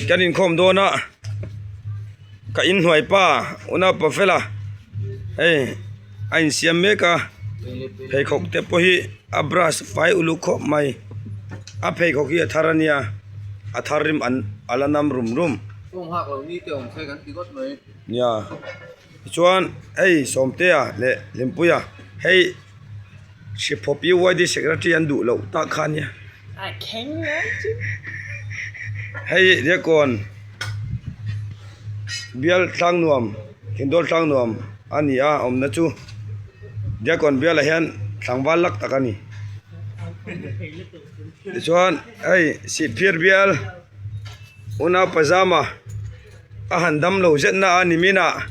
Kan inkhawm dawn a ka inhnuai pa unaupa fela hei a insiam mek a pheikhawk te pawh hi a brush fai uluk khawp mai a pheikhawk hi a thar a nia a thar rim an a la nam rum rum nia tichuan hei Sawmtea leh Hlimpuia hei. Hriphaw PYD secretary an duh loh tak kha ania. Hei Diakkawn bial tlang nuam Thingdawl tlang nuam a ni a awmna chu Diakkawn bialah hian tlangval lak tak a ni. Tichuan hei Sihphir bial unau pajama a han dam lo zet na a niminah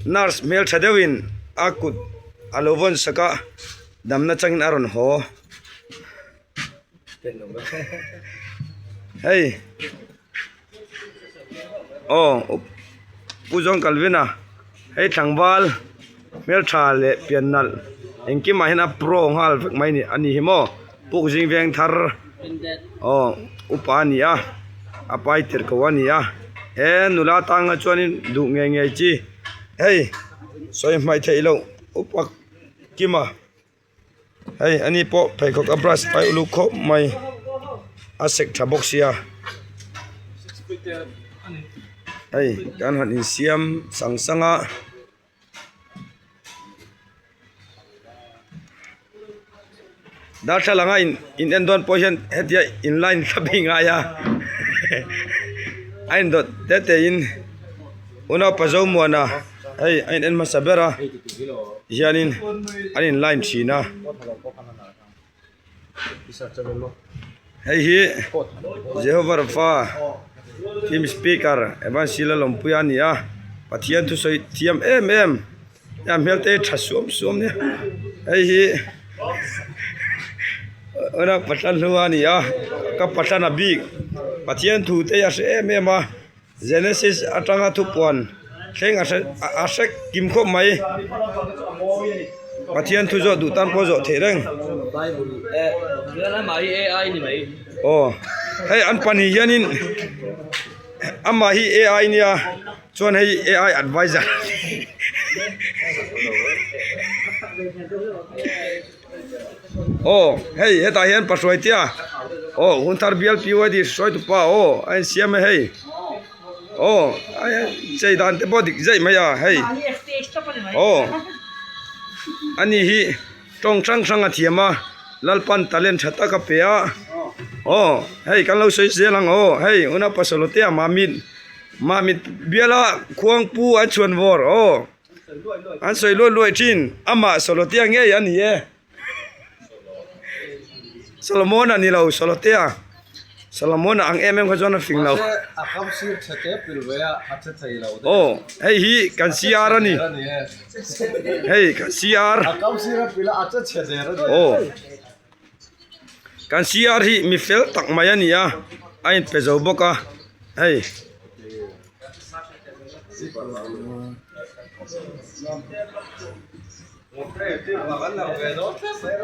nurse hmeltha deuhin a kut. A lo vawn sak a, damna changin a rawn haw. Hei aw Pu John Calvin-a hei tlangval hmeltha leh pian nalh engkimah hian a pro nghal vek mai a ni hi maw puk zing veng thar aw upa a ni a a pai tirh ko a ni a he nula tanga chuanin duh ngei ngei chi. Hei sawi hmaih theih loh upa kima hei ani pawh pheikhawk a brush fai uluk khawp mai a sek tha bawk sia hei kan han insiam sang sang a. Darthlalang a in en dawn pawh hian hetia in line thlap hi ngai a a indawt te te in unaupa Zomuana hei a in en hmasa ber a tihianin an in line thin a hei hi Jehovah Rafa team speaker Evan Sila Lawmpuia a ni a Pathian thusawi thiam em em. A hmel te tha suam suam nia hei hi ena pathian hlu a ni a ka pathian a bik pathian thu te a hre em em a genesis atanga thupuan thleng a hre a hre kim khawp mai pathian thu zawh duh tan pawh zawh theih reng aw hei an pahnih hianin amah hi ai nia. Chuan hei AI advisor aw hei hetah hian Pahruaitea aw Hunthar bial PYD hruaitu pa aw a insiam a hei aw chei dan te pawh dik zaih mai a hei aw ani hi tawng hrang hrang a thiam a Lalpan talent tha tak a pe a aw hei kan lo sawi zel ang aw hei una Pasawltea Mamit. Mahmit biala khuangpu an chhuan vawr aw an sawi luai luai thin amah Solotea ngei a ni e Solomon a ni lo Solotea Solomon a ang em em kha chuan a fing lo aw hei hi kan CR a ni hei kan CR aw Kan CR hi mi fel tak mai a ni a, a inpe zo bawk a hei.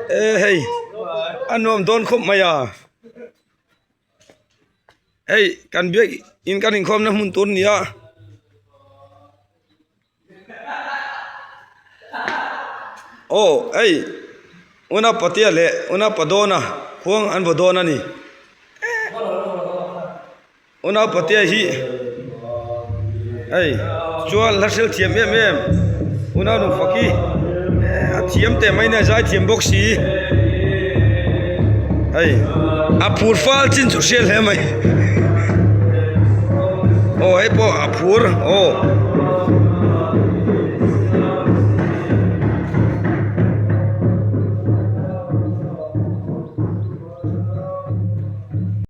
E hei a nuam dawn khawp mai a hei kan biak in kan inkhawmna hmun tur a ni a. Aw hei una patea leh una padawna khuang an vaw dawn a ni una patea hi hei chuan hla hrilh thiam em em una nu faki a thiam teh mai nia zai thiam bawk si hei a phur fal chin chu hriat hle mai aw hei pawh a phur aw.